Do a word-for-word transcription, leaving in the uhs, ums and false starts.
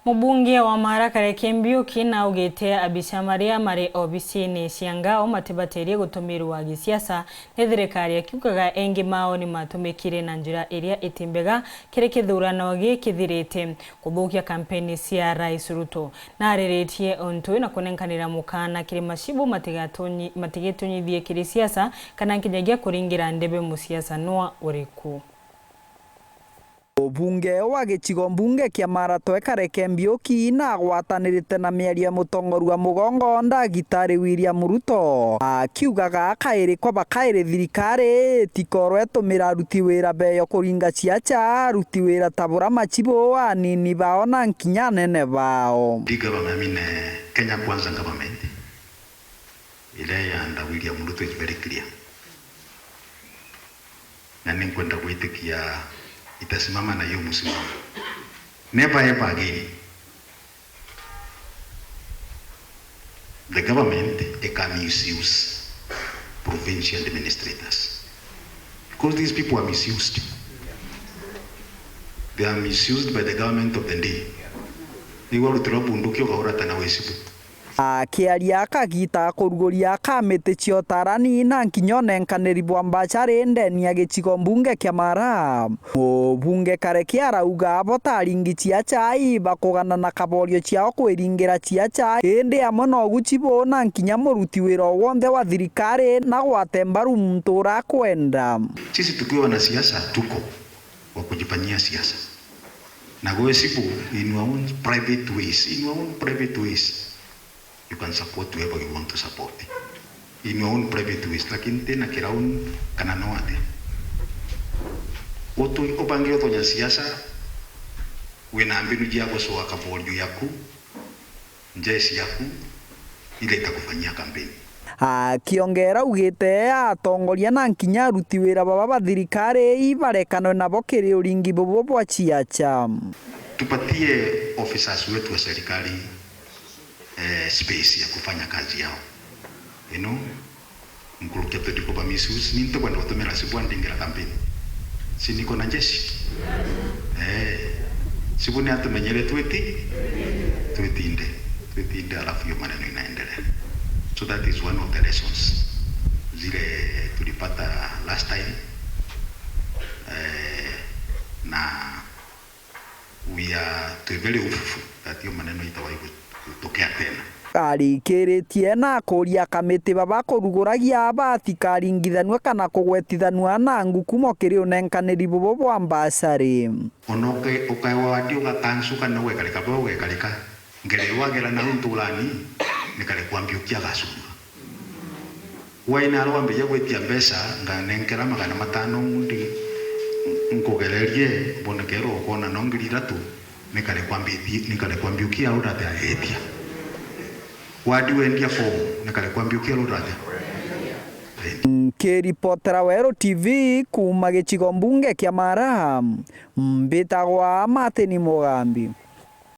Mubunge wa Mara Kareke Mbiuki naugite abica maria mari obisini cia ngao matibatirie gutumirwa gisiasa ni thirikari, akiugaga engi mao ni matumikire na njira iria iti mbega kiri kithurano gikithirite kuthukia kampeni cia Rais Ruto. Nariritie untu na kunenkanira mukana kiri macibu matigatunyi-, matigitunyithie kiri siasa kana nkinyagia kuringira ndebe musiasa nwa uriku. Mubunge wa gicigo mbunge kia Mara Toe Kareke Mbiuki nagwatanirite na miario ya mutongoria wa mugongo Ndagitari William Ruto, akiugaga kairi kwa bakairi thirikari itikorwe itumira aruti wira beyo kuringa ciaca, aruti wira ta bura macibu, anini bao na nkinya anene bao. Big government, I mean, eh, Kenya Kwanza government, iria ya under William Ruto is very clear. Na ninkwenda gwitikia itasimama na hiyo msimamo. Never ever again the government ika misuse provincial administrators. Because these people are misused. They are misused by the government of the day. Niwe urutirwa bunduki ukaurata na wicibu. Akiaria kagita kuruguria kamiti cia utarani na nkinya unenkaniri bwa mbacari ndeni ya gicigo mbunge kia Mara, mubunge Kareke arauga abo ta aringi ciaca ibakugana na kaborio ciao kwiringira ciaca, indi amwe no gucibu na nkinya muruti wira o wonthe wa thirikari na gwate mbaru muntu urakwenda. Sisi tukiwa wanasiasa tuko wa kujifanyia siasa. Na gwecibu in your own private ways, in your own private ways, you can support whoever you want to support. In your own private ways, lakini tina kirauni kana no atia. Utu-, ubange utonya siasa, wina mbinu cia gucoa kaborio yaku, njeci yaku, ile itakufanyia kampeni. Akiongera augite atongoria na nkinya aruti wira baba ba thirikari ibarekanwe nabo kiri uringi bubu bwa ciaca. Tupatie officers wetu wa serikali, eh, space ya kufanya kazi yao. You know, nkurukia twendiko ba misuse, ni ntikwenda gutumira cibu andingira kampeni. Si niko na njeshi? Eh. Cibu ni atumenyere twiti-, twitinde. Twitinde, alafu hiyo maneno inaendelea. So that is one of the lessons zile tulipata last time. Eh, na we are, twi very hopeful that hiyo maneno itawahi gu-, gutokea tena. Arikiritie na akuria kamiti baba kuruguragia batikaringithanua kana kugwetithanua na ngukumo kiri unenkaniri bubu bwa mbacari. Ona uke-, ukaewa wadi ugakansu kana ugekarika bau ugekarika, ngere wagera nau nturani, ni kare kwambiukia gacurua. Waina aria wambiria gwitia mbeca, nganenkera magana matano ngundi, nkugererie, mbone kero ukona no ngiri ithatu, ni kare kwambitie, ni kare kwambiukia au ndate agetia. Wadi wendia fomu, ni kare kwambiukia au ndate. Nkiripotera Weru T V kuuma gicigo mbunge kia Mara, mbitagwa Martin Mugambi.